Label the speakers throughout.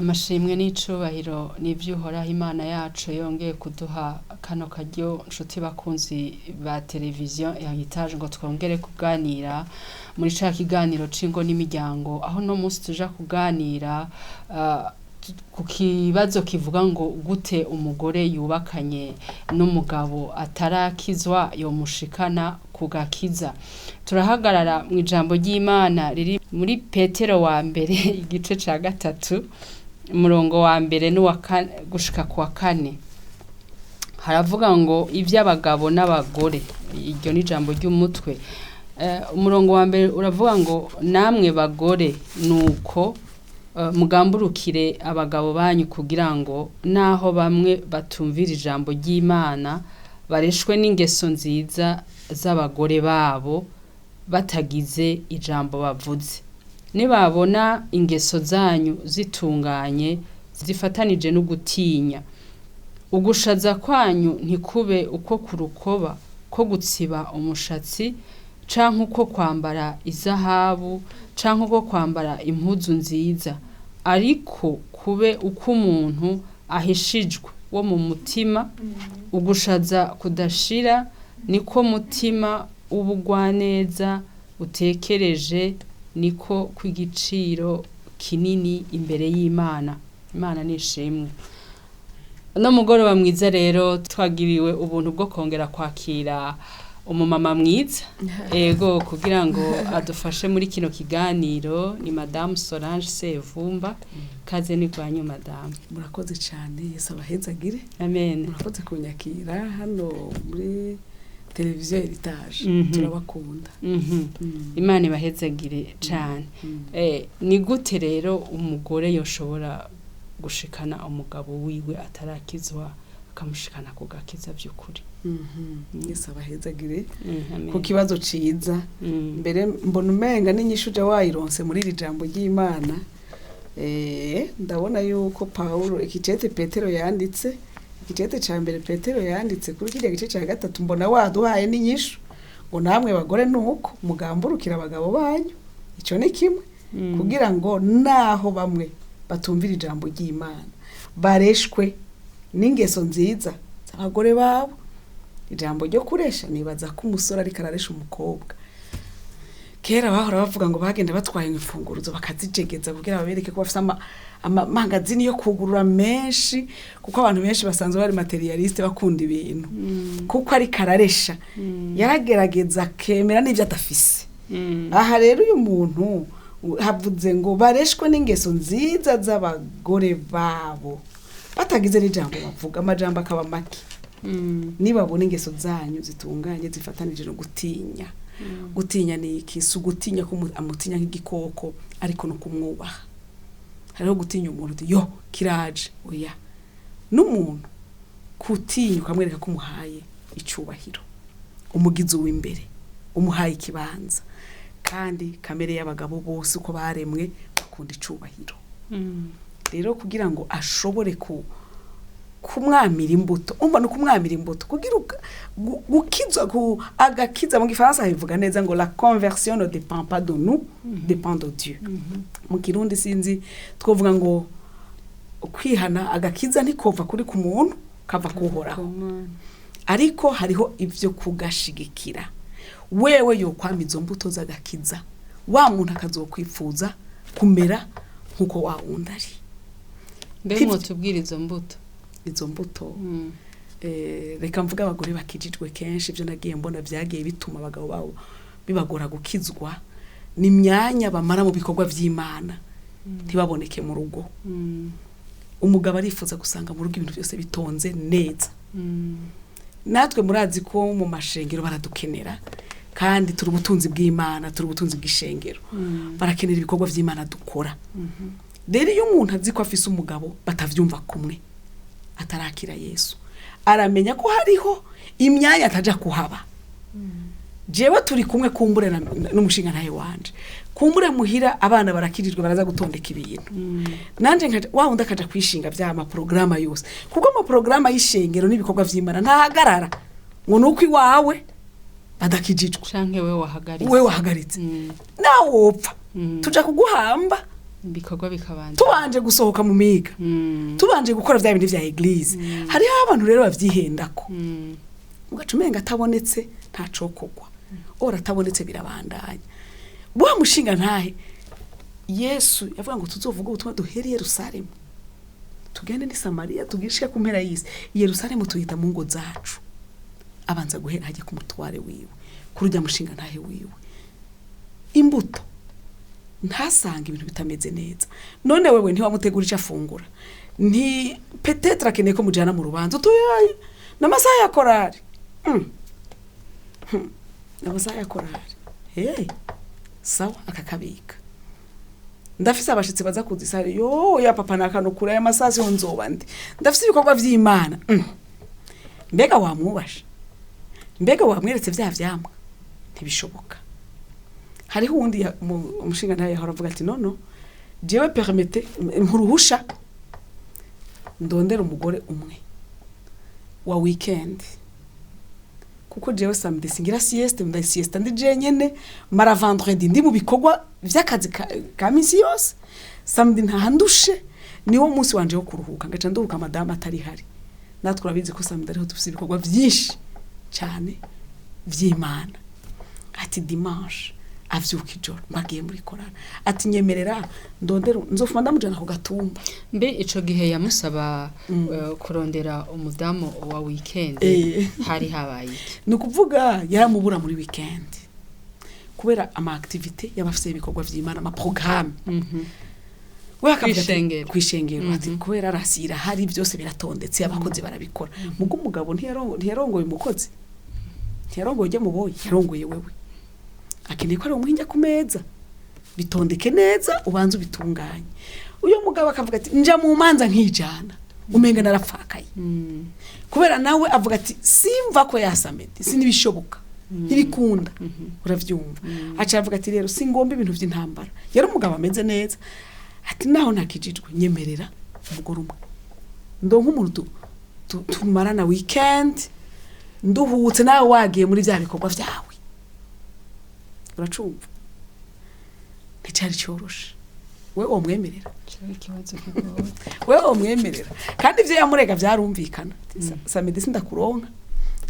Speaker 1: Amashimwe n'icubahiro n'ivy'Uhoraho Imana yacu yongeye kuduha kano karyo, nshuti bakunzi ba televiziyo Heritage, ngo twongere kuganira muri ca kiganiro c'ingo n'imiryango, aho no munsi tuja kuganira ku kibazo kivuga ngo gute umugore yubakanye n'umugabo atarakizwa yomushikana ku gakiza. Turahagarara mu ijambo ry'Imana riri muri Petero wa mbere, igice ca gatatu, umurongo wa mbere n'uwa gushika ku wa kane. Haravuga ngo ivy'abagabo n'abagore, iryo ni ijambo ry'umutwe. Umurongo wa mbere uravuga ngo namwe bagore nuko mugamburukire abagabo banyu, kugira ngo naho bamwe batumvira ijambo ry'Imana bareshwe n'ingeso nziza z'abagore babo batagize ijambo bavuze. Nibabona ingeso zanyu zitunganye zifatanije no gutinya, ugushaza kwanyu ntikube uko ku rukoba ko gutsiba umushatsi, canke uko kwambara izahabu, canke uko kwambara impuzu nziza, ariko kube uko umuntu ahishijwe wo mu mutima, ugushaza kudashira niko mutima w'ubugwaneza utekereje, niko kw'igiciro kinini imbere y'Imana. Imana nishimwe. No mugoroba mwiza rero twagiriwe ubuntu bwo kongera kwakira umumama mwiza, ego, kugira ngo adufashe muri kino kiganiro. Ni Madamu Solange Sevumba. Kaze ni rwanyu, madamu.
Speaker 2: Murakoze cyane, Yesu abahezagire.
Speaker 1: Amen.
Speaker 2: Murakoze kunyakira hano muri televiziyo Heritage. Turabakunda.
Speaker 1: Imana ibahezagire cane. Ni gute rero umugore yoshobora gushikana umugabo wiwe atarakizwa, akamushikana ku gakiza vy'ukuri?
Speaker 2: Yesu abahezagire
Speaker 1: Amen.
Speaker 2: ku kibazo ciza. Mbere mbona umenga n'inyishu uja wayironse muri iri jambo ry'Imana. Ndabona yuko Paulo, ikicete Petero yanditse, ikicete ca mbere Petero yanditse, kuri kirya gice ca gatatu, mbona waduhaye n'inyishu ngo namwe bagore nuko mugamburukira abagabo banyu. Ico ni kimwe, kugira ngo naho bamwe batumvira ijambo ry'Imana bareshwe n'ingeso nziza z'abagore babo. Ijambo ryo kuresha, nibaza ko umusore ariko araresha umukobwa, kera bahora bavuga ngo bagenda batwaye imfunguruzo bakazijegeza kugira babereke ko bafise amamangazini yo kugurura menshi, kuko abantu benshi basanzwe bari matérialistes, bakunda ibintu. Kuko ariko araresha, yaragerageza akemera n'ibyo adafise. Aha rero uyu muntu havuze ngo bareshwe n'ingeso nziza z'abagore babo batagize n'ijambo bavuga, amajambo akaba make. Nibabona ingeso zanyu zitunganye zifatanije no gutinya. Gutinya ni iki? Si ugutinya ko amutinya nk'igikoko, ariko no kumwubaha. Hariho gutinya umuntu uti yo kiraje, oya. N'umuntu kutinya ukamwereka ko umuhaye icubahiro, umugizi w'imbere, umuhaye ikibanza. Kandi kamere y'abagabo bose uko baremwe bakunda icubahiro. Rero kugira ngo ashobore ku kumwamira imbuto, umva, ni ukumwamira imbuto kugira gukizwa agakiza. Mu gifaransa bivuga neza ngo la conversion ne dépend pas de nous, dépend de Dieu. Mu kirundi sinzi, twovuga ngo kwihana, agakiza ntikova kuri ku muntu, kava kuhoraho, ariko hariho ibyo kugashigikira. Wewe yokwama izo mbuto z'agakiza, wa muntu akazokwifuza kumera nk'uko wa wundi ari.
Speaker 1: Mbe mwotubwira izo mbuto?
Speaker 2: Izo mbuto, reka mvuge abagore bakijijwe. Kenshi ibyo nagiye mbona byagiye bituma abagabo babo bibagora gukizwa ni imyanya bamara mu bikorwa by'Imana, ntibaboneke mu rugo. Umugabo arifuza gusanga mu rugo ibintu byose bitonze neza. Natwe murazi ko mu mashengero baradukenera, kandi turi ubutunzi bw'Imana, turi ubutunzi bw'ishengero. Barakenera ibikorwa by'Imana dukora. Rero iyo umuntu azi ko afise umugabo batavyumva kumwe atarakira Yesu, aramenya ko hariho imyanya ataja kuhaba. Jewe turi kumwe kumbure n'umushinga ntaye wanje, kumbure muhira abana barakirijwe, baraza gutondeka ibintu, nanje nkaja, wa wundi akaja kwishinga vya maporogaramu yose, kuko amaporogaramu y'ishengero n'ibikorwa vy'Imana ntahagarara ngo nuko iwawe badakijijwe
Speaker 1: Canke we wahagaritse.
Speaker 2: We wahagaritse. Nawe wopfa, tuja kuguhamba.
Speaker 1: Ibikorwa bikabandanya.
Speaker 2: Tubanje gusohoka mu miga, tubanje gukora vya bindi vya église. Hariho abantu rero bavyihendako, ugaca umenga atabonetse ntacokogwa, ora atabonetse birabandanya. Wa mushinga ntahe Yesu yavuga ngo tuzovuga ubutumwa duhere i Yerusalemu, tugende ni Samariya, tugishike ku mpera y'isi. I Yerusalemu tuyita mu ngo zacu. Abanza guhera hajya ku mutware wiwe, kuri urya mushinga ntahe wiwe. Imbuto ntasanga ibintu bitameze neza. None wewe ntiwamutegura icyo afungura, nti peut-être akeneye ko mujyana mu rubanza, utuyaye n'amasaha ya korari. Amasaha ya korari, hey, sawa, akakabika. Ndafise abashitsi baza kuza isaha yo ya papa nakanukura aya masaha siho nzoba ndi, ndafise ibikorwa vy'Imana. Mbega wamwubashe? Mbega wamweretse vya vyamwa? Ntibishoboka. Hariho uwundi umushinga ntaye yahora avuga ati: "Nono jewe permettez, nkuruhusha ndondera umugore umwe wa weekend, kuko jewe samedi singira sieste, nda sieste ndi jenyene, mara vendredi ndi mu bikorwa vy'akazi ka minsi yose, samedi ntahandushe, niwo munsi wanje wo kuruhuka, ngaca nduhuka madame atari hari." Natwe urabizi ko samedi ariho dufise ibikorwa vyinshi cyane vy'Imana. Ati dimanche avyuka ijoro mbagiye muri korara, ati nyemerera ndondera nzofuma ndamujana ku gatumba.
Speaker 1: Mbe ico gihe yamusaba kurondera umudamu wa weekend, hari habaye iki?
Speaker 2: Ni ukuvuga yaramubura muri weekend kubera ama activité y'abafise ibikorwa vy'Imana, ama programme. We akavuga ati-
Speaker 1: Kw'ishengero.
Speaker 2: Kw'ishengero. Ati kubera rasira hari byose biratondetse, abakozi barabikora. Mugo umugabo ntiyarongoye umukozi, ntiyarongoye ujya muboyi, yarongoye wewe. Akeneye ko ari umuhinja ku meza, bitondeke neza, ubanze ubitunganye. Uyo mugabo akavuga ati nja mu manza nkijana, umenga narapfakaye. Kubera nawe avuga ati simva ko yasamedi, sinibishoboka, ntibikunda. Uravyumva, aca avuga ati rero singomba ibintu vy'intambara. Yari umugabo ameze neza. Ati naho ntakijijwe, nyemerera umugore umwe, ndonka umuntu tumarana weekend, nduhutse, nawe wagiye muri vya bikorwa vyawe. Uracumva, nticari coroshe. We womwemerera?
Speaker 1: Cari ikibazo kigoye.
Speaker 2: Wewe womwemerera? Kandi ivyo yamurega vyarumvikana. Samedi sindakuronka,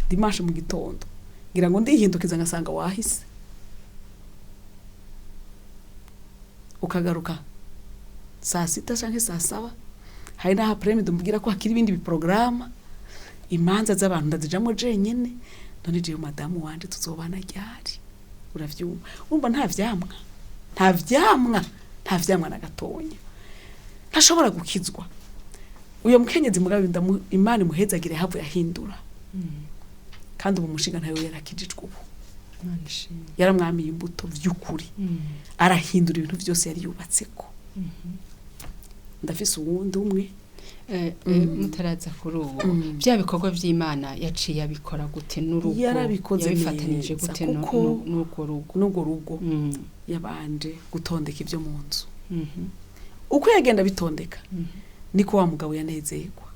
Speaker 2: dimanche mu gitondo ngira ngo ndihindukiza ngasanga wahise ukagaruka saa 6 canke saa 7. Hari n'aha après-midi umbwira ko hakiri ibindi biporogaramu, imanza z'abantu ndazijamwo jenyene. None jewe madamu wanje tuzobana ryari? Uravyumva, urumva nta vyamwa, nta vyamwa, nta vyamwa na gatonya, ntashobora gukizwa uyo mukenyezi. Mugabe Imana imuhezagire, havu yahindura. Kandi ubu mushinga ntayo yarakijijwe ubu.
Speaker 1: Imana ishimwe.
Speaker 2: Yaramwamiye imbuto vy'ukuri, arahindura ibintu vyose yari yubatseko. Ndafise uwundi umwe.
Speaker 1: Mutaraza kuri ubu, bya bikorwa vy'Imana yaciye abikora gute n'urugo?
Speaker 2: Yarabikoze
Speaker 1: Yabifatanije
Speaker 2: neza,
Speaker 1: gute n'urwo rugo?
Speaker 2: N'urwo rugo, yabanje gutondeka ibyo mu nzu. Uko yagenda bitondeka, niko wa mugabo yanezerwa,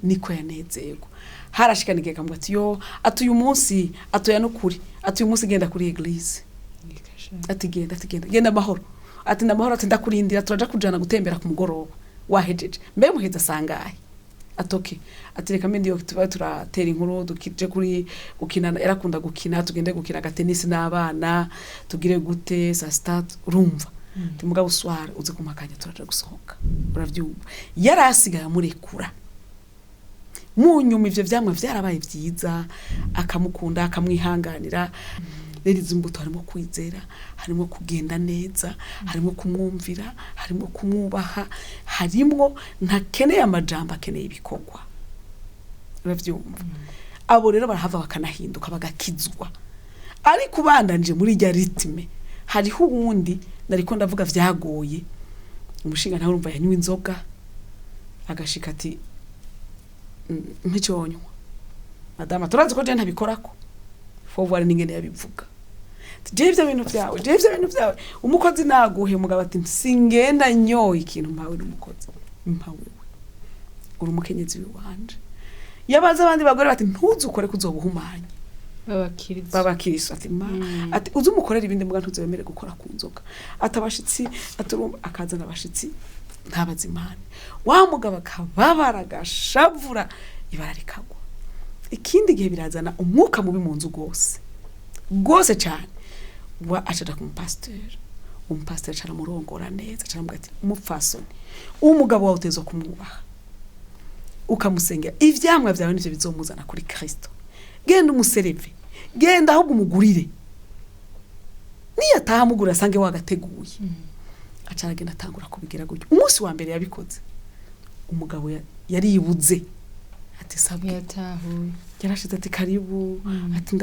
Speaker 2: niko yanezerwa. Harashikana igihe akamubwira ati yo, ati uyu munsi atoya n'ukuri, ati uyu munsi genda kuri église. Ati genda, ati genda, genda amahoro, ati ndamahoro, ati ndakurindira, turaja kujana gutembera ku mugoroba wahejeje. Mbe muheza sangahe? Atoke, ati reka mbe ndiyo tuba turatera inkuru, dukije kuri gukina, yarakunda gukina, tugende gukina agatenisi n'abana, tugire gute saa 6. Urumva, ati mugabo uswara uze kumakanya turaja gusohoka. Uravyumva, yari asigaye amurekura. Mu nyuma ivyo vyamwa vyarabaye vyiza, akamukunda, akamwihanganira. Rero izi mbuto harimo kwizera, harimo kugenda neza, harimo kumwumvira, harimo kumwubaha, harimo ntakeneye amajambo, akeneye ibikorwa. Uravyumva, abo rero barahava bakanahinduka, bagakizwa. Ariko ubandanije muri rya rythme, hariho uwundi nariko ndavuga vyagoye umushinga ntawe. Urumva, yanywa inzoga agashika ati "Mpicyonywa madama, turazi ko je ntabikorako." Faut voir n'ingene yabivuga. Ati, "Je ivyo bintu vyawe, je ivyo bintu vyawe, umukozi naguhe." Umugabo ati singenda nyoye ikintu mpawe n'umukozi, mpawewe, uri umukenyezi w'iwanje. Yabaza abandi bagore bati ntuze ukore kuzobuhumanye.
Speaker 1: B'abakirisu.
Speaker 2: B'abakirisu. Ati ma, ati uze umukorera ibindi, mbwa ntuzemere gukora ku nzoga. Ati abashitsi, ati urumva akazana abashitsi ntabazimane. Wa mugabo akababara, agashavura, ibara rikagwa. Ikindi gihe birazana umwuka mubi mu nzu rwose rwose cyane. Wa acaja ku mupasiteri, umupasiteri aramurongora neza, acaramubwira ati: "Umupfasoni, umugabo wawe utezwa kumwubaha, ukamusengera. Ivyamwa vyawe nivyo bizomuzana kuri Kristo. Genda umusereve, genda ahubwo umugurire, niyo ataha amugurira asange wagateguye." Aca aragenda, atangura kubigira gutyo. Umunsi wa mbere yabikoze, umugabo yaribuze ati: "Sabwe."
Speaker 1: Yatahuye.
Speaker 2: Yarashize ati: "Karibu." Ati: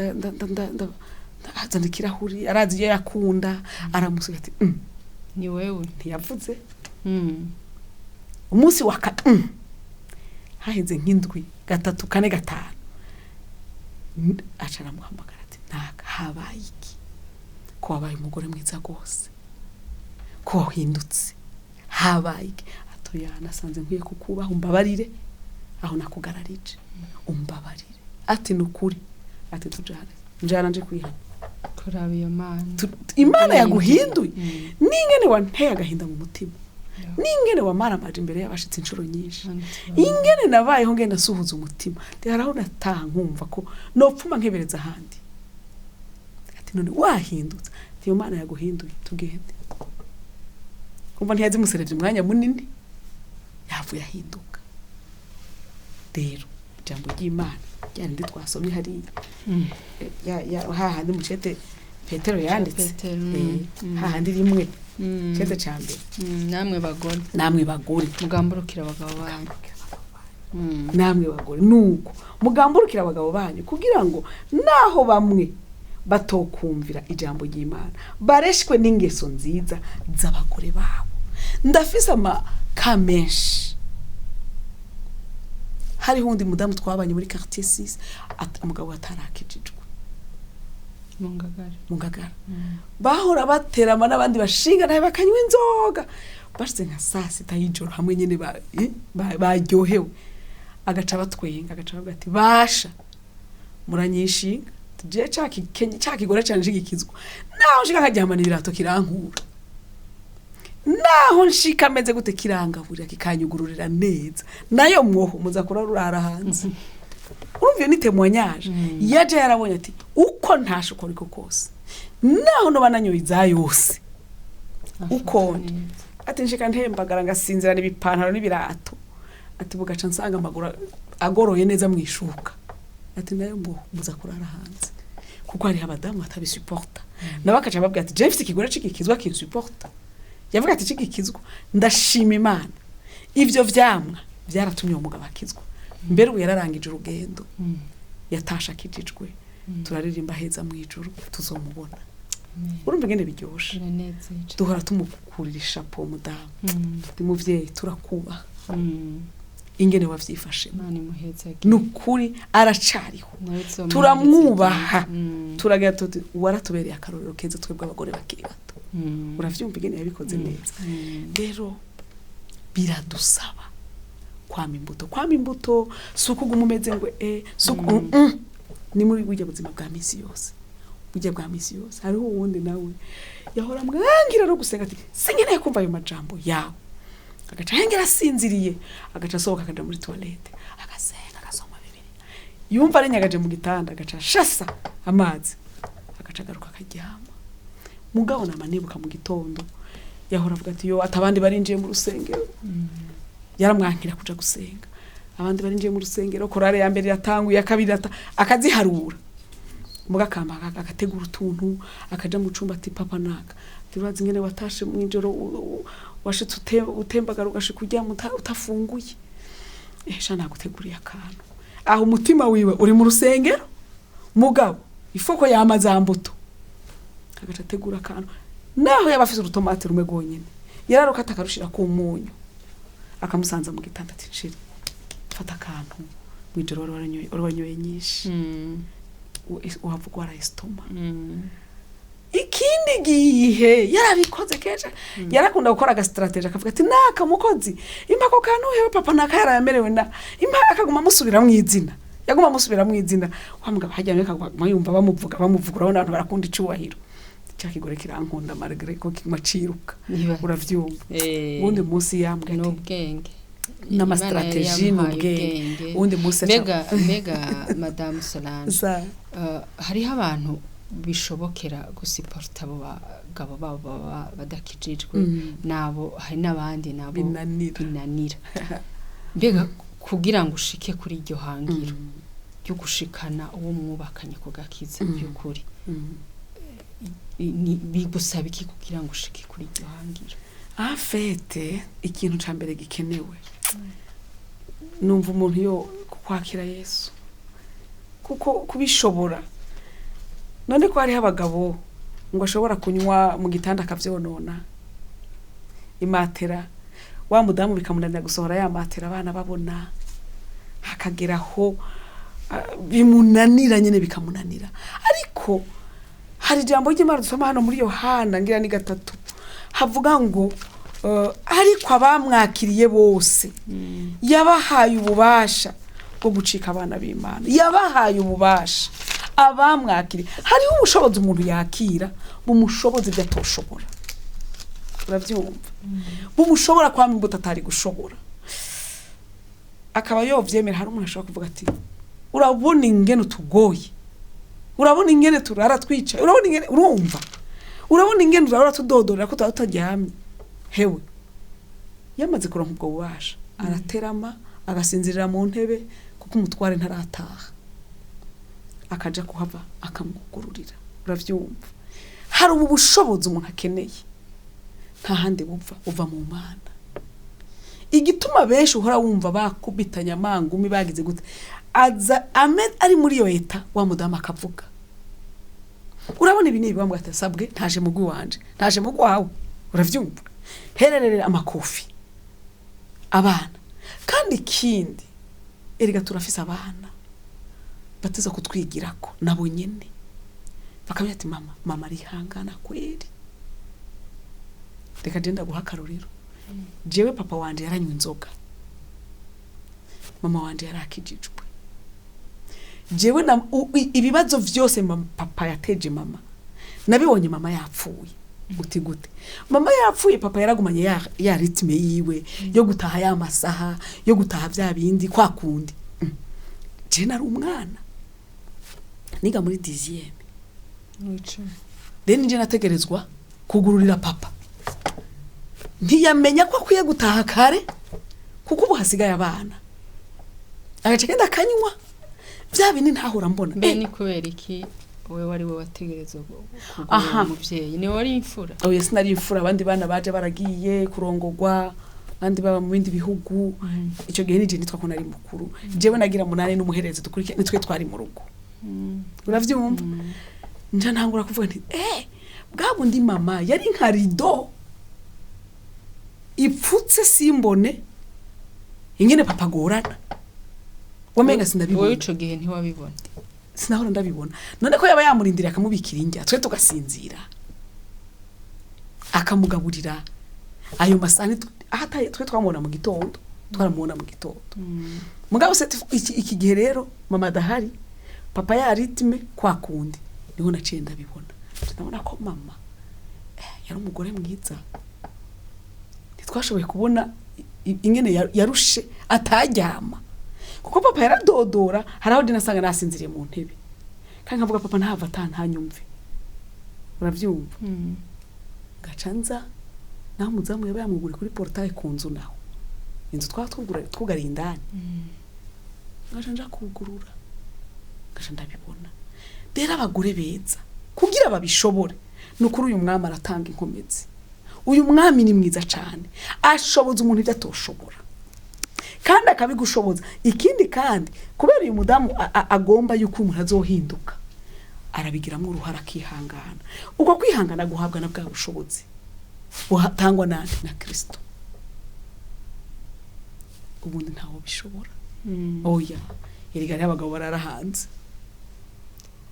Speaker 2: "Azana ikirahuri." Arazi iyo yakunda, aramusiga ati:
Speaker 1: Ni wewe.
Speaker 2: Ntiyavuze. Umunsi wa ka haheze nk'indwi, gatatu, kane, gatanu, aca aramuhamagara ati: "Naka, habaye iki ko wabaye umugore mwiza rwose, ko wahindutse, habaye iki?" Atoya, "Nasanze nkwiye kukubaha, umbabarire aho nakugararije, umbabarire." Ati: "Ni ukuri." Ati: "Tujane, njana nje kwihana."
Speaker 1: Kuraba iyo Mana.
Speaker 2: Imana yaguhinduye. N'ingene wanteye agahinda mu mutima, n'ingene wamaramaje imbere y'abashitsi inshuro nyinshi, ingene nabayeho ngenda nsuhuza umutima, haraho nataha nkumva ko nopfuma nkebereza ahandi. Ati: "None wahindutse." Ati: "Iyo Mana yaguhinduye, tugende." Umva, ntiyazimuserevye umwanya munini, yavuye ahinduka. Rero ijambo ry'Imana ryarindi twasomye hariya, hahandi mu cete Petero yanditse.
Speaker 1: Petero,
Speaker 2: Hahandi rimwe, cete ca mbere.
Speaker 1: Namwe bagore.
Speaker 2: Namwe bagore,
Speaker 1: mugamburukira abagabo banyu.
Speaker 2: Namwe bagore, nuko mugamburukira abagabo banyu, kugira ngo naho bamwe batokumvira ijambo ry'Imana, bareshwe n'ingeso nziza z'abagore babo. Ndafise amaka menshi. Hariho undi mudamu twabanye muri quartier 6, umugabo atarakijijwe.
Speaker 1: Mu Ngagara.
Speaker 2: Mu Ngagara. Bahora baterama n'abandi bashinga nawe, bakanywa inzoga, bashize nka 6:00 y'ijoro, hamwe nyene baryohewe, agaca batwenga, agaca bavuga ati: "Basha, muranyishinga je ca kigore canje gikizwa, naho nshika nkaryamana ibirato kirankura, naho nshika ameze gute kirangaburira, kikanyugururira neza, nayo mwoho muza kurarara hanze." Urumva iyo ni témoignage. Yaje yarabonye ati: "Uko ntashe, uko ariko kose, naho noba nanyoye iza yose, uko ndi." Ati: "Nshika ntembagara, ngasinzirana ibipantaro n'ibirato." Ati: "Bugaca nsanga amaguru agoroye neza mu ishuka." Ati: "Nayo ngo muza kurara hanze, kuko hariho abadamu batabisuporta." Nabo akaca ababwira ati: "Je mfise ikigore c'igikizwa kinsuporta." Yavuga ati: "C'igikizwa, ndashima Imana." Ivyo vyamwa vyaratumye uwo mugabo akizwa. Mbere ubu yararangije urugendo, yatashe akijijwe, turaririmba heza mu ijuru tuzomubona. Urumva ingene biryoshe.
Speaker 1: Biranezeje.
Speaker 2: Duhora tumukurira ishapo mudamu. Ndi muvyeyi, turakubaha ingene wavyifashemo.
Speaker 1: Imana imuhezage.
Speaker 2: Ni ukuri, aracariho.
Speaker 1: Nawe izomuhezage.
Speaker 2: Turamwubaha. Turagira tuti: "Waratubereye akarorero keza twebwe abagore bakiri bato." Uravyumva ingene yabikoze neza. Rero biradusaba kwama imbuto. Kwama imbuto si ukuguma umeze ngo si uku. Ni muri burya buzima bwa misi yose, burya bwa misi yose. Hariho uwundi nawe yahora mwangira no gusenga, ati: "Sinkeneye kumva ayo majambo yawe." Agaca ahengera asinziriye, agaca asohoka, akaja muri toilette, agasenga, agasoma Bibiliya, yumva arenyagaje mu gitanda, agaca ashasa amazi, agaca agaruka akaryama. Mugabo nama nibuka mu gitondo yahora avuga ati: "Yo," ati, "abandi barinjiye mu rusengero." Yaramwankira kuja gusenga. Abandi barinjiye mu rusengero, korale ya mbere iratanguye, iya kabiri akaziharura. Muga akama agategura utuntu, akaja mu cumba, ati: "Papa naka," ati, "urazi ingene watashe mw'ijoro, washitse utembagara, ugashika uryama utafunguye. Sha, naguteguriye akantu." Aho umutima wiwe uri mu rusengero, mugabo ifoko yama za mbuto. Agaca ategura akantu, naho yaba afise urutomati rumwe rwonyene, yararukata, akarushira ku munyu, akamusanza mu gitanda, ati: "Nshira, fata akantu, mw'ijoro wari wanyoye nyinshi, uhava ugwara estomac." Ikindi gihe yarabikoze kenshi, yarakunda gukora agastratégie, akavuga ati: "Naka mukozi, impa ako kantu hewe, papa naka yarayamerewe na impa." Akaguma amusubira mu izina. Yaguma amusubira mu izina wa mugabo hajya akaguma yumva bamuvuga bamuvuga. Urabona abantu barakunda icubahiro. Cya kigore kirankunda malgré ko kiguma ciruka. Uravyumva? Uwundi munsi yambwiye ati
Speaker 1: N'ubwenge.
Speaker 2: N'ama
Speaker 1: Imana yari
Speaker 2: stratégie,
Speaker 1: yamuhaye
Speaker 2: n'ubwenge. Uwundi munsi
Speaker 1: Mbega Madamu Solange,
Speaker 2: Za.
Speaker 1: Hariho abantu bishobokera gusiporta abo bagabo babo baba badakijijwe, nabo hari n'abandi nabo
Speaker 2: Binanira.
Speaker 1: Binanira. Mbega kugira ngo ushike kuri iryo hangiro ryo gushikana uwo mwubakanye ku gakiza by'ukuri, bigusaba iki kugira ngo ushike kuri iryo hangiro?
Speaker 2: En fait, ikintu ca mbere gikenewe, numva umuntu yo kwakira Yesu, kuko kubishobora. None ko hariho abagabo ngo ashobora kunywa mu gitanda akavyonona imatera, wa mudamu bikamunanira gusohora ya matera abana babona, hakageraho bimunanira nyene, bikamunanira. Ariko hari ijambo ry'Imana dusoma hano muri Yohana, ngira ni 3, havuga ngo ariko abamwakiriye bose yabahaye ububasha bwo gucika abana b'Imana. Yabahaye ububasha abamwakiriye. Hariho ubushobozi umuntu yakira bumushoboza ibyo atoshobora. Uravyumva? Bumushobora kwama imbuto atari gushobora, akaba yovyemera. Hari umuntu ashobora kuvuga ati: "Urabona ingene utugoye, urabona ingene turara twicaye, urabona ingene, urumva, urabona ingene urara tudodorera ko tuba tutaryamye." Hewe, yamaze kuronka ubwo bubasha, araterama agasinzirira mu ntebe kuko umutware ntarataha, akaja kuhava akamwugururira. Uravyumva? Hari ubu bushobozi umuntu akeneye, nta handi buva, buva mu Mana. Igituma benshi uhora wumva bakubitanye amangumi, bagize gute, aza ame ari muri iyo état, wa mudamu akavuga: "Urabona ibi ni bambwa." Ati: "Sabwe, ntaje mugwi wanje, ntaje mugwi wawe." Uravyumva? Hererere amakofi abana. Kandi ikindi, erega turafise abana bateza kutwigirako nabo nyene, bakamenya ati: "Mama, mama arihangana kweri." Reka je ndaguha akarorero. Jewe papa wanje yaranywa inzoga, mama wanje yarakijijwe. Jewe na ibibazo vyose papa yateje mama nabibonye mama yapfuye. Uti gute? Mama yapfuye, papa yaragumanye ya rythme yiwe yo gutaha, ya masaha yo gutaha, vya bindi kwa kundi. Je nari umwana niga muri 10e.
Speaker 1: Mw'icumi.
Speaker 2: Rero nije nategerezwa kugururira papa. Ntiyamenya ko akwiye gutaha kare kuko ubu hasigaye abana, agace kenda akanywa vya bindi ntahora mbona.
Speaker 1: Mbe ni kubera iki wowe wari we wategerezwa
Speaker 2: Aha.
Speaker 1: kugurira umuvyeyi? Ni wari imfura?
Speaker 2: Oya, sinari imfura. Abandi bana baje baragiye kurongogwa, abandi baba mu bindi bihugu. Ico gihe nije nitwa ko nari mukuru. Jewe nagira munani n'umuherezi dukurikira, nitwe twari mu rugo. Uravyumva? Nja ntangura kuvuga nti: "Bwa bundi mama yari nka rideau ipfutse, simbone ingene papa agorana." Wamenga
Speaker 1: Wowe
Speaker 2: sindabibona.
Speaker 1: Ico gihe ntiwabibona?
Speaker 2: Sinahora ndabibona. None ko yaba yamurindiriye, akamubikira indya, twe tugasinzira, akamugaburira ayo masahani, ahataye twe twamubona mu gitondo, twaramubona mu gitondo. Mugabo se iki gihe rero mama adahari, papa ya rythme kwa kundi, niho naciye ndabibona. Ndabona ko mama yari umugore mwiza. Ntitwashoboye kubona ingene yarushe ataryama kuko papa yaradodora. Hari aho nasanga nasinziriye mu ntebe, kandi nkavuga: "Papa ntava atantanyumve." Uravyumva? Ngaca nza naho umuzamu yaba yamuguriye kuri portail ku nzu, naho inzu twaba twugariye indani, ngaca nja kugurura, ngaca ndabibona. Rero abagore beza kugira babishobore, ni ukuri uyu mwami aratanga inkomezi. Uyu mwami ni mwiza cane, ashoboza umuntu ibyo atoshobora kandi akabigushoboza. Ikindi kandi, kubera uyu mudamu agomba yuko umuntu azohinduka, arabigiramo uruhara, akihangana. Uko kwihangana guhabwa na bwa bushobozi buhatangwa nande? Na Kristo. Ubundi ntawo bishobora. Oya, erega hariho abagabo barara hanze.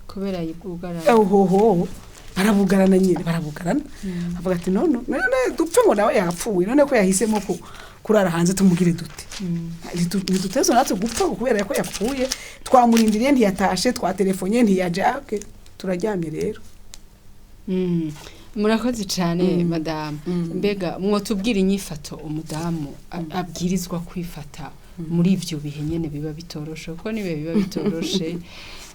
Speaker 1: Kubera yibwugara.
Speaker 2: Ohoho. Barabugarana nyine, barabugarana. Avuga ati none none dupfe ngo nawe yapfuye, none ko yahisemo ko kurara hanze tumugire dute? Ntiduteze natwe gupfa ngo kubera ko yapfuye. Twamurindiriye ntiyatashe, twatelefonye ntiyaje. Ah, okay, turaryamye rero.
Speaker 1: Murakoze cyane, madamu. Mbega mwotubwira inyifato umudamu abwirizwa kwifata muri ivyo bihe nyene biba bitoroshe? Kuko nibihe biba bitoroshe,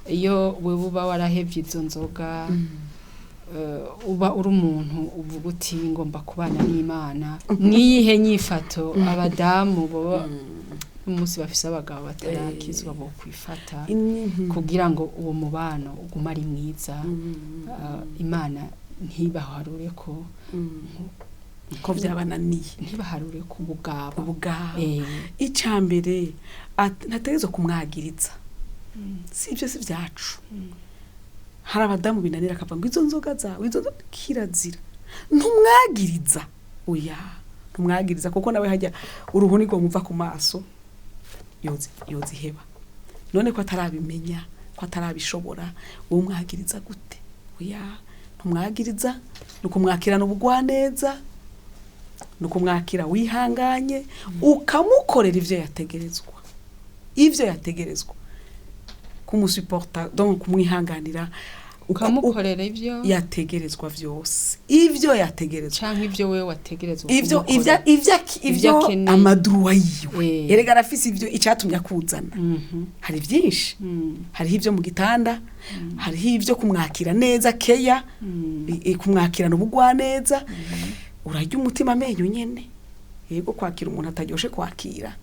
Speaker 1: iyo wewe uba warahevye izo nzoga, uba uri umuntu uvuga uti ngomba kubana n'Imana, niyihe nyifato abadamu boba umunsi bafise abagabo batarakizwa bo kwifata kugira ngo uwo mubano ugume ari mwiza, Imana ntibaharure ko
Speaker 2: ko byabananiye?
Speaker 1: Ntibaharure ko ubugabo.
Speaker 2: Ubugabo. Icya mbere, ntategerezwa kumwagiriza. Si ibyo, si byacu. Hari abadamu binanira, akavuga ngo izo nzoga zawe, izo nzoga. Kirazira, ntumwagiriza, oya, ntumwagiriza, kuko nawe hajya uruhu nirwo muva ku maso, yoziheba. None ko atarabimenya, ko atarabishobora, wowe umwagiriza gute? Oya, ntumwagiriza. Ni ukumwakirana ubugwaneza, ni ukumwakira wihanganye, ukamukorera ivyo yategerezwa, ivyo yategerezwa kumusuporta, donc kumwihanganira,
Speaker 1: ukamukorera ivyo
Speaker 2: yategerezwa vyose, ivyo yategerezwa.
Speaker 1: Canke ivyo wewe wategerezwa
Speaker 2: ivyo
Speaker 1: kumukorera.
Speaker 2: ivyo
Speaker 1: Ivyo
Speaker 2: ivyo
Speaker 1: akeneye.
Speaker 2: Amadruwa yiwe. Erega arafise ivyo icatumye akuzana. Hari vyinshi. Hariho ivyo mu gitanda, hariho ivyo kumwakira neza, keya, kumwakirana ubugwaneza. Urarya umutima amenyo nyene. Yego, kwakira umuntu ataryoshe kwakira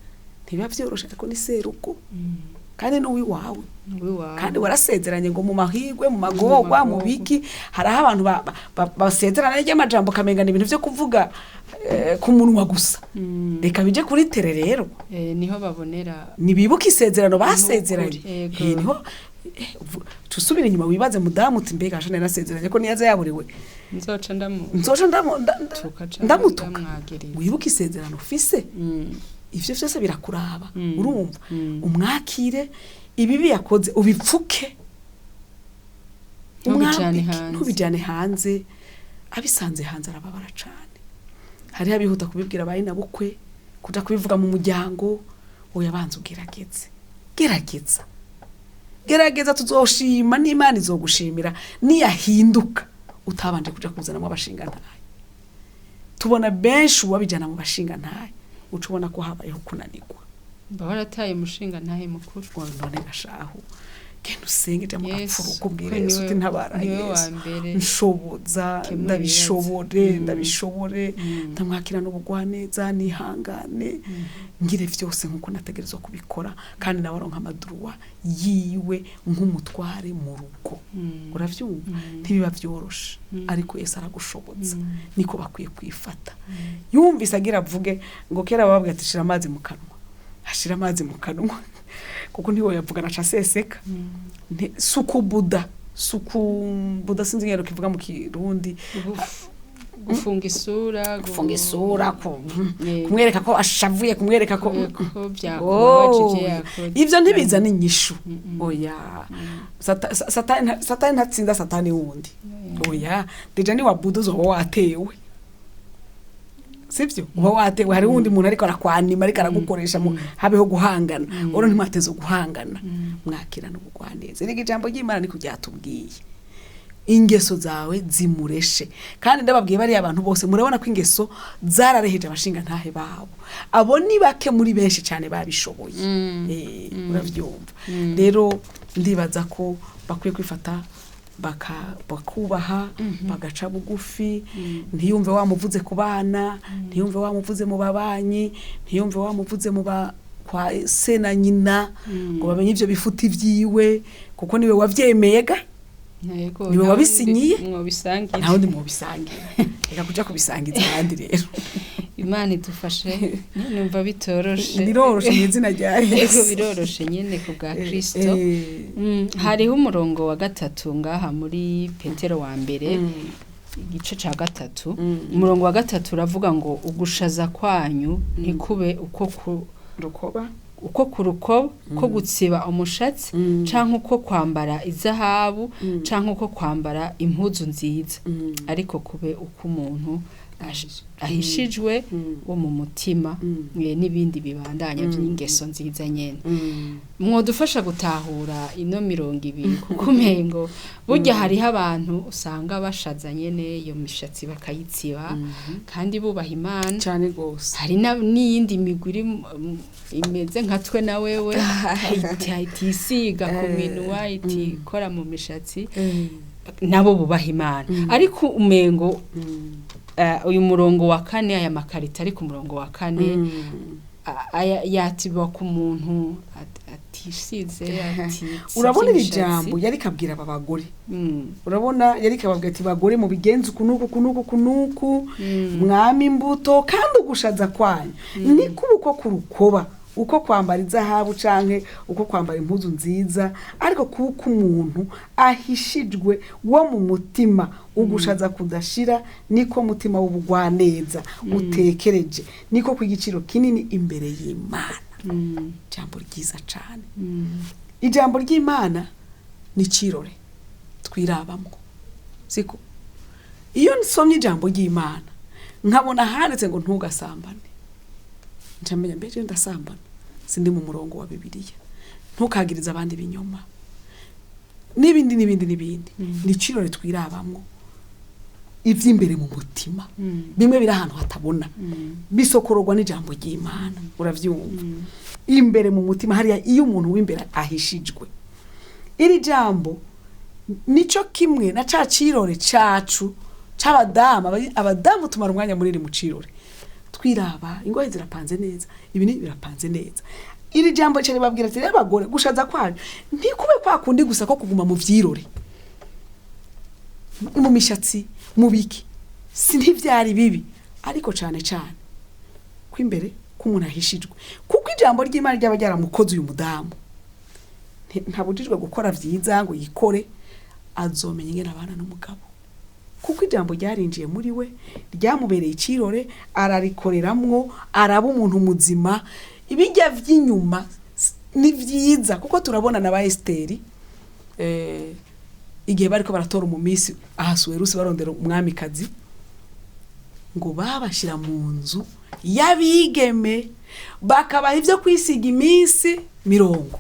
Speaker 2: ntibiba vyoroshe, ariko ni serugo kandi n'uwiwawe.
Speaker 1: Uwiwawe.
Speaker 2: Kandi warasezeranye ngo mu mahigwe, mu magorwa, mu
Speaker 1: magorwa.
Speaker 2: biki. Hariho abantu basezerana ry'amajambo, kamengana ibintu vyo kuvuga ku munwa gusa. Reka bije kuri tere rero.
Speaker 1: Niho babonera.
Speaker 2: Nibibuka isezerano basezeranye.
Speaker 1: Nukuri, yego.
Speaker 2: Niho tusubire inyuma, wibaze mudamu uti mbega hasha narasezeranye ko niyaza yaburiwe
Speaker 1: nzoca ndamu
Speaker 2: nzoca
Speaker 1: tuka canke
Speaker 2: ndamutuka.
Speaker 1: ndamwagiriza.
Speaker 2: Wibuke isezerano ufise. Ivyo vyose birakuraba. Urumva, umwakire, ibibi yakoze ubipfuke.
Speaker 1: Ntubijane
Speaker 2: Umwambike,
Speaker 1: hanze.
Speaker 2: ntubijane hanze. Abisanze hanze arababara cane. Hariho abihuta kubibwira abari na bukwe, kuja kubivuga mu muryango. Oya, banza ugerageze, gerageza, gerageza. Tuzoshima n'Imana izogushimira niyahinduka utabanje kuja kuzanamwo abashingantahe. Tubona benshi uwabijana mu bashingantahe, uca ubona ko habayeho kunanirwa.
Speaker 1: Mba warataye umushinga ntahe mukuru.
Speaker 2: Ngo none gashahu, genda usenge, jya mu
Speaker 1: Yesu,
Speaker 2: gapfuru, ukubwira
Speaker 1: ko
Speaker 2: Yesu uti
Speaker 1: niwe-
Speaker 2: ntabara
Speaker 1: niwe wa
Speaker 2: Yesu,
Speaker 1: mbere
Speaker 2: nshoboza,
Speaker 1: kemura
Speaker 2: ndabishobore,
Speaker 1: ibibazo.
Speaker 2: ndabishobore, ndamwakira n'ubugwaneza, nihangane, ngire vyose nkuko nategerezwa kubikora, kandi nawe aronka amadruwa yiwe nk'umutware mu rugo. Uravyumva, ntibiba vyoroshe, ariko Yesu aragushoboza. Niko bakwiye kwifata. Yumvise agira avuge ngo kera bababwira ati shira amazi mu kanwa, ashira amazi mu kanwa, kuko ntiwoyavuga naca aseseka. Sukubuda, sukubuda, sinzi ingero kivuga mu Kirundi.
Speaker 1: Gufunga isura.
Speaker 2: Gufunga isura, kumwereka ko ashavuye, kumwereka ko
Speaker 1: ko byakubabaje
Speaker 2: Oh,
Speaker 1: ivyo yakoze.
Speaker 2: Ivyo ntibizana inyishu, oya. Satani ntatsinda satani wundi, oya. Déjà ni wabuda uzoba watewe, sivyo? Uba watewe, hari wundi muntu ariko arakwanima, ariko aragukoresha mu habeho guhangana. Oro ntimwateze guhangana, mwakirana ubugwaneza. Erega ijambo ry'Imana niko ryatubwiye: ingeso zawe zimureshe. Kandi ndababwiye, bariya abantu bose murabona ko ingeso zarareheje abashinga ntahe babo. Abo ni bake muri benshi cyane babishoboye. Uravyumva rero, ndibaza ko bakwiye kwifata bakubaha, bagaca bugufi. Ntiyumve wamuvuze ku bana, ntiyumve wamuvuze mu babanyi, ntiyumve wamuvuze mu ba kwa se na nyina, ngo bamenye ivyo bifuti vyiwe, kuko niwe wavyemeye ga.
Speaker 1: Yego,
Speaker 2: Niwe
Speaker 1: nta wundi
Speaker 2: wabisinyiye?
Speaker 1: mwobisangira.
Speaker 2: Nta wundi mubisangira. Reka kuja kubisangiza abandi rero.
Speaker 1: Imana idufashe, numva bitoroshe.
Speaker 2: Biroroshe mu izina rya
Speaker 1: Yego,
Speaker 2: Yesu.
Speaker 1: biroroshe nyene ku bwa Kristo. Hariho umurongo wa gatatu ngaha muri Petero wa mbere, igice ca gatatu. Umurongo wa gatatu uravuga ngo ugushaza kwanyu ntikube uko ku
Speaker 2: Rukoba.
Speaker 1: Uko ku rukoba ko gutsiba umushatsi canke uko kwambara izahabu canke uko kwambara impuzu nziza, ariko kube uko umuntu ahishijwe wo mu mutima, n'ibindi bibandanya by'ingeso nziza nyene. Mwodufasha gutahura ino 20, kuko umengo burya hariho abantu usanga bashaza nyene iyo mishatsi bakayitsiba kandi bubaha Imana.
Speaker 2: Cyane rwose.
Speaker 1: Hari n'iyindi migwi iri imeze nka twe na wewe, itisiga ku minwa, itikora mu mishatsi, nabo bubaha Imana, ariko umengo uyu murongo wa kane, aya makarita ari ku murongo wa kane, yatiba ku muntu atisize, atitsivye
Speaker 2: Urabona iri
Speaker 1: imishatsi.
Speaker 2: jambo yari kabwira aba bagore. Urabona yari kababwira ati: "Bagore, mubigenze uku nuku, uku nuku, uku nuku, mwami imbuto, kandi ugushaza kwanyu niko uko ku rukoba, uko kwambara izahabu canke uko kwambara impuzu nziza, ariko kuko umuntu ahishijwe wo mu mutima, ugushaza kudashira niko mutima w'ubugwaneza utekereje, niko kw'igiciro kinini imbere y'Imana." Ijambo ryiza cane. Ijambo ry'Imana ni cirore twirabamwo, siko? Iyo nsomye ijambo ry'Imana nkabona handitse ngo ntugasambane, nca menya mbe jewe ndasambana, sindi mu murongo wa Bibiliya. Ntukagirize abandi ibinyoma, n'ibindi n'ibindi n'ibindi. Ni cirore twirabamwo ivy'imbere mu mutima. Bimwe biri ahantu hatabona, bisokororwa n'ijambo ry'Imana. Uravyumva, imbere mu mutima hariya, iyo umuntu w'imbere ahishijwe, iri jambo nico kimwe na ca cirore cacu c'abadamu. Abadamu tumara umwanya munini mu cirore twiraba, ingohe zirapanze neza, ibi ni birapanze neza. Iri jambo rica ribabwira ati: "Rero abagore, gushaza kwanyu ntikube kwa kundi gusa ko kuguma mu vyirore, mu mishatsi, mu biki." Si ntivyari bibi, ariko cane cane kw'imbere k'umuntu ahishijwe, kuko ijambo ry'Imana ryaba ryaramukoze. Uyu mudamu ntabujijwe gukora vyiza ngo yikore, azomenya ingene abana n'umugabo, kuko ijambo ryarinjiye muri we, ryamubereye icirore, ararikoreramwo, araba umuntu muzima. Ibijya vy'inyuma ni vyiza, kuko turabona na ba Esiteri, igihe bariko baratora umumisi Ahasuwerusi, barondera umwamikazi, ngo babashira mu nzu y'abigeme, bakabaha ivyo kwisiga iminsi 40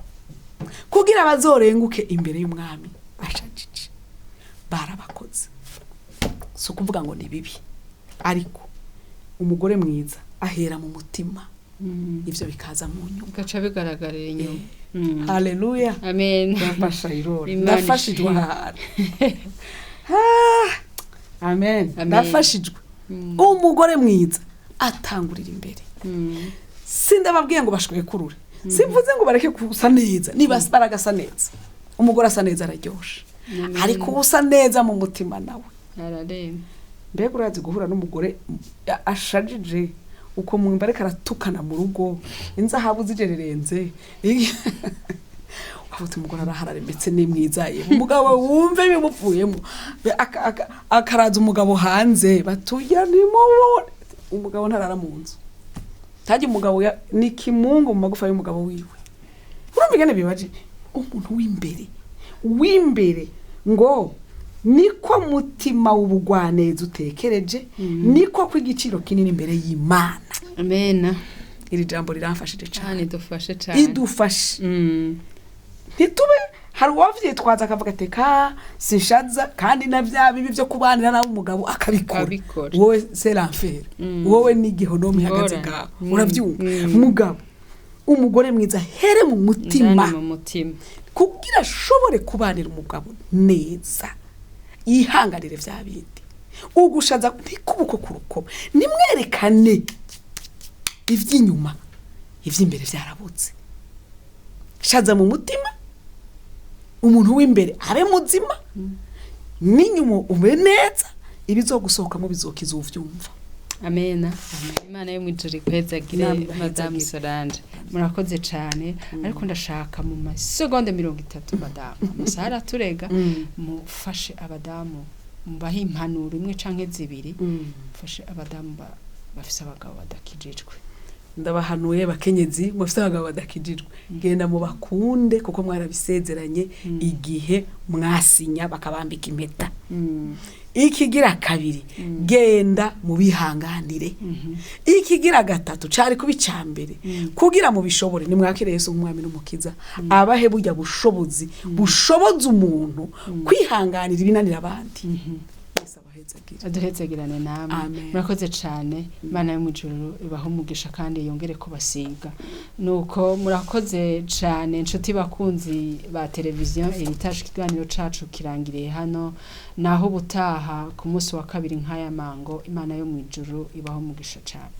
Speaker 2: kugira bazorenguke imbere y'umwami bashajije. Barabakoze. Si ukuvuga ngo ni bibi, ariko umugore mwiza ahera mu mutima, ivyo bikaza mu nyuma.
Speaker 1: Bigaca bigaragarira inyuma.
Speaker 2: Haleluya.
Speaker 1: Amen.
Speaker 2: Ndafasha irora.
Speaker 1: Imana
Speaker 2: Ndafashijwe
Speaker 1: ishimwe.
Speaker 2: ahantu. Ah, amen.
Speaker 1: Amen.
Speaker 2: Ndafashijwe. Umugore mwiza atangurira imbere. Sindababwiye ngo bashwekurure, simvuze ngo bareke gusa neza. Niba baragasa neza, umugore asa neza araryoshe.
Speaker 1: Amen.
Speaker 2: Ariko usa neza mu mutima nawe
Speaker 1: Araremba.
Speaker 2: Mbega urazi guhura n'umugore ashajije uko mwumva ariko aratukana mu rugo, inzahabu zigererenze, ukavuga umugore arahararembetse, ni mwiza ye, umugabo wumve bimupfuyemo. Akaraza umugabo hanze batuya nimubone, umugabo ntarara mu nzu ntajya. Umugabo ni kimungu mu magufa y'umugabo wiwe. Urumva ingene bibaje? Umuntu w'imbere, w'imbere ngo niko mutima w'ubugwaneza utekereje, niko kw'igiciro kinini imbere y'Imana.
Speaker 1: Amen.
Speaker 2: Iri jambo riramfashije
Speaker 1: Cyane,
Speaker 2: cane.
Speaker 1: idufashe cyane.
Speaker 2: Idufashe. Ntitube hari uwavyitwaza akavuga ati: "Ka sinshaza", kandi na vya bibi vyo kubanira nawe umugabo akabikora.
Speaker 1: Akabikora.
Speaker 2: Wowe c'est l'enfer. Wowe ni igihonome ihagaze
Speaker 1: Ingorane.
Speaker 2: ngaho. Uravyumva? Mugabo umugore mwiza here mu mutima,
Speaker 1: Indani mu mutima,
Speaker 2: kugira ashobore kubanira umugabo neza, yihanganire vya bindi. Ugushaza ntikubuko ku rukoba, nimwerekane ivy'inyuma, ivy'imbere vyarabutse. Shaza mu mutima, umuntu w'imbere abe muzima, n'inyuma ube neza, ibizogusohokamo bizokiza uvyumva.
Speaker 1: Amena. Imana yo mwijuru ikwezagire.
Speaker 2: Namwe ibahezagire.
Speaker 1: Madamu Solange, murakoze cyane, ariko ndashaka mu masegonde 30, madamu, amasaha araturega, mufashe abadamu, mubahe impanuro imwe canke zibiri, mufashe abadamu bafise abagabo badakijijwe.
Speaker 2: Ndabahanuye bakenyezi mufite abagabo badakijijwe, genda mubakunde kuko mwarabisezeranye igihe mwasinya bakabambika impeta. Ikigira kabiri, genda mubihanganire. Ikigira gatatu cari kuba ica mbere, kugira mubishobore nimwakire Yesu nk'umwami n'umukiza, abahe burya bushobozi bushoboza umuntu kwihanganira ibinanira abandi. Yesu abahezagire.
Speaker 1: Aduhezagirane namwe.
Speaker 2: Amen.
Speaker 1: Murakoze cyane. Imana yo mu ijuru ibahe umugisha kandi yongere kubasiga. Nuko murakoze cyane inshuti bakunzi ba televiziyo Heritage, ikiganiro cacu kirangiriye hano, naho ubutaha ku munsi wa kabiri nk'aya mango. Imana yo mu ijuru ibahe umugisha cyane.